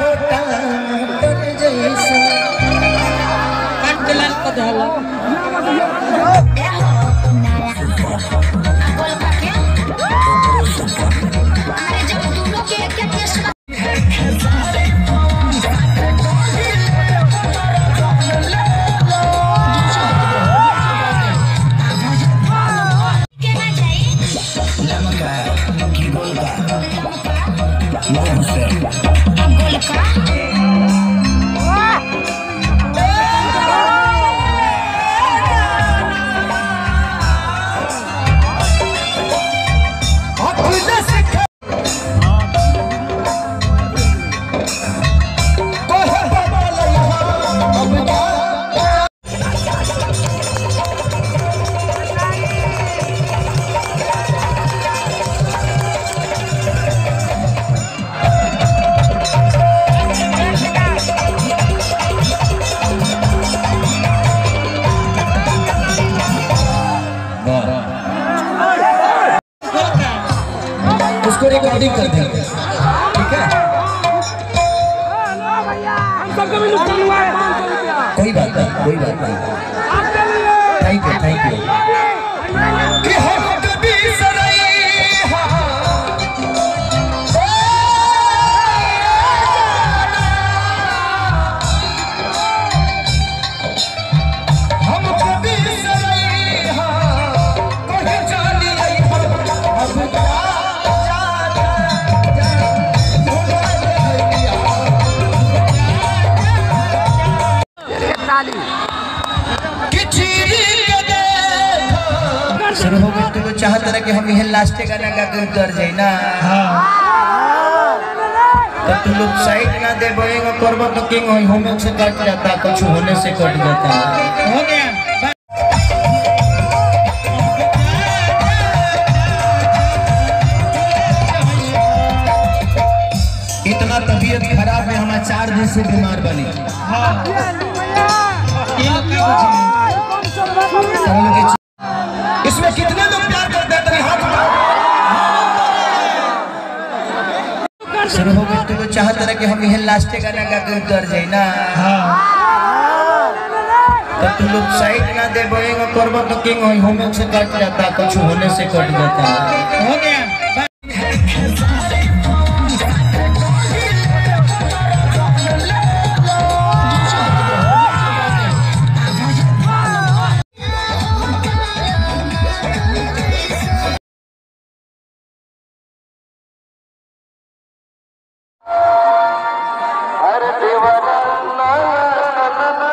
हो टमाटर जैसा काट के लाल कर दहला। उसको रिकॉर्डिंग कर देंगे, ठीक है? कोई बात नहीं, कोई बात नहीं। Thank you, thank you. शुरू हो गए तो चाहते रहे कि हम यह लास्ट गाना गा के उतर जाए ना। तो तू लोग साइड ना दे बोएगा करबो तो किंग होई होने से कट जाता, कुछ होने से कट जाता। हो गया। इतना तबीयत खराब है, हम 4 दिन से बीमार बने। इसमें कितने लोग प्यार करते हैं? हाथ शुरू हो गए तो चाहते रहे कि हम यह लास्ट गाना गा के उतर जाए ना। तो तू लोग साइड ना दे बोएगा करबो तो किंग होई होने से कट जाता, कुछ होने से कट जाता। हो गया। अरे देवरा ना ना ना ना।